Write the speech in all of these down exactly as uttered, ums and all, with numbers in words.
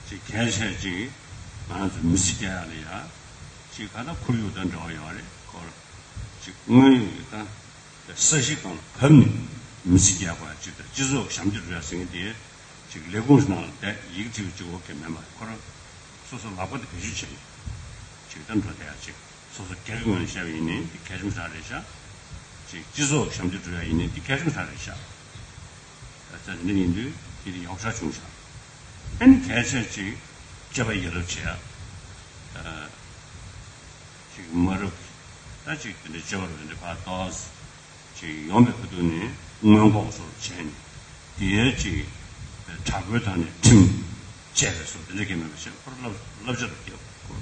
ཅིག་གལ་ཆེ་ཅིག་ང་ཚོ་མི་ཚེ་སྐྱེལ་ཡག་ལ་ཡ་ཅིག་ག་ད་ཁོར་ཡུག་དང་འབྲེལ་བ་ཡོད་རེད། ཁོ་ཅིག་དངོས་ཡོད་ཀྱི་ད་ས་གཞི་སྒང་ལ་བབས་ནས་མི་ཚེ་སྐྱེལ་དགོས་ཡ་ཅིག་དང་སྤྱི་ཚོགས་ཞབས་འདེགས་སྒྲུབ་ཡ་ཟེར་མཁན་དེ་ཅིག་ལས་ཁུངས་ནང་ལ་བསྡད་ཡིག་བྲིས་པ་ཅིག་འོ་གེ་མེད་པ་ཁོ་རང་སོ་སོ་ལག་པ་དེ་བེད་སྤྱོད་བྱས་ནས་ཅིག་ད་འགྲོ་བསྡད་ཡ་ཅིག་སོ་སོ་སྒེར་གྱི་ངོས་ནས་བཤད་པ་ཡིན་ནའི་འདི་གལ་ཆེན་པོ་ཞིག་རེད་ཤག་ཅིག་སྤྱི་ཚོགས་ཞབས་འདེགས་སྒྲུབ་ཡ་ཡིན་ནའི་འདི་གལ་ཆེན་པོ་ཞིག་རེད་ཤག་ད་ལྟ་འདི་ཡིན་དུས་འདི་ནི་ཡོག་ཤག་བྱུང་ཤག་ཨ་ནི་གལ་ཆེ་ཅིག་སྤྱོད་པ་ཡ་རབས་བྱེད་ཡ། ཅིག་མ་རབས་ད་ཅིག་དེ་འདྲའི་སྤྱོད་པ་རབས་དེ་འདྲའི་ཕར་ཏོག་ཙམ་ཅིག་ཡོང་པའི་ཁ་ཐུག་ནས་སྔོན་འགོག་སོགས་བྱས་ནས་དེའི་ཅིག་དྲག་པོའི་ཐོག་ནས་ཁྲིམས་བཅད་པའི་སོགས་དེ་འདྲ་གས་མེད་པ་བྱས་ཁོར་བསླབ་བསླབ་བྱ་རུ་བརྒྱབ། ཁོར་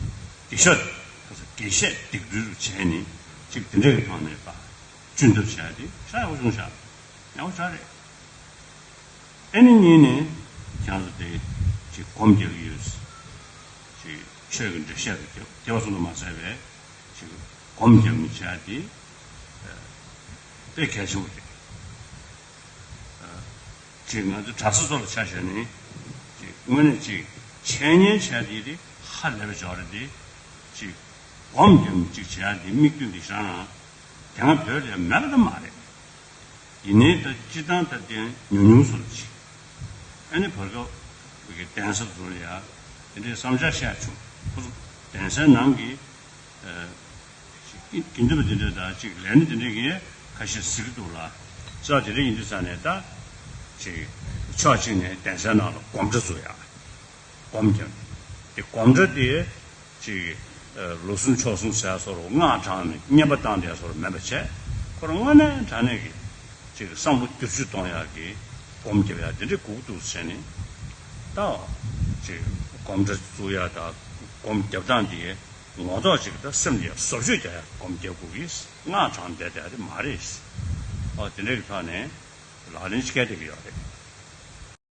དགེ་ཤོག་ཁ་ས་དགེ་བཤེས་སྡིག་སྦྲུལ་རུ་བྱས་ནས་ཅིག་དེ་འདྲ་གི་ཐོག་ནས་ཕར་གཅུན་ཐབས་བྱས་ཏེ་ཤ་ཡག་པོ་བྱུང་ཤག་ཉག་པོ་ཞིག་རེད། ཨ་ནི་གཉིས་ནས་ཁྱེད་ཚོ་དེ་ཅིག་སྒོམ་རྒྱག་གི་ཡོད། ཅིག་ཆོས་ཀྱི་འགྲེལ་བཤད་རུ་རྒྱབ་རྒྱབ་པ་ཙམ་དུ་མ་ཟད་པའི་ཅིག་སྒོམ་རྒྱབ་ནས་བྱས་ཏེ་དཔེ་གལ་ཆེན་པོ་རེད། ཅིག་ང་ཚོ་གྲྭ་ས་ཚོ་ལ་ཆ་བཞག་ནས་ཅིག་དངོས་གནས་ཅིག་འཆད་ཉན་བྱས་ཏེ་དེ་ཧ་ལས་པ་འཇོག་རེད་དེ། ཅིག་སྒོམ་རྒྱབ་ནས་ཅིག་བྱས་ཏེ་དམིགས་དོན་དེ་བཞག་ན་དེ་སྔ་བོད་ལ་མེད་པ་ད་མ་རེད། ཡིན་ནའི་ད་སྤྱི་བཏང་ད་ལྟའི་ཉུང་ཉུང་སོར་ཅིག་ཨ་ནི་བར་སྐབས་ཀྱི་གདན་ས་ཚོ་ལ་ཡ་དེ་འདྲའི་བསམ་འཆར་བཤད་བྱུང་། ཁོ་ཚོ་གདན་སའི་ནང་གི་དགེ་འདུན་པ་དེ་འདྲ་དང་ཅིག་ལས་སྣེ་དེ་འདྲ་གིས་ཁ་ཤས་ཟེར་གྱི་འདུག་ལ། ས་དེ་འདྲ་ཡིན་དུས་ཙང་ནས་ད་ཅིག་ཕྱོགས་གཅིག་ནས་གདན་སའི་ནང་ལ་སྒོམ་གྲྭ་བཙུགས་ཡ། སྒོམ་རྒྱབ། དེ་སྒོམ་གྲྭ་དེ་ཅིག་ལོ་གསུམ་ཕྱོགས་གསུམ་ཟེར་སོགས་སྔགས་བགྲངས་ནས་བསྙེན་པ་བཏང་བསྡད་སོགས་མེད་པ་བྱས། ཁོ་རང་དངོས་གནས་དྲང་གནས་ཀྱི་ཅིག་བསམ་བློ་བསྒྱུར་བཅོས་གཏོང་ཡག་གི་སྒོམ་རྒྱབ་ཡག་དེ་འདྲའི་སྒུག་འདུག་ཟེར་ནས་ད་ཅིག་སྒོམ་གྲྭ་བཙུགས་ཡག་དང་སྒོམ་རྒྱབ་སྟངས་དེ་ངོ་ཐོག་ཅིག་ད་སེམས་ལ་བཟོ་བཅོས་རྒྱག་ཡག་སྒོམ་རྒྱབ་དགོས་ཀྱི། སྔགས་བགྲངས་བསྡད་བསྡད་དེ་མ་རེད། ཨོ་དེ་འདྲའི་གི་ཐོག་ནས་ལག་ལེན་ཅིག་བཀལ་བསྡད་ཀྱི་ཡོད་རེད།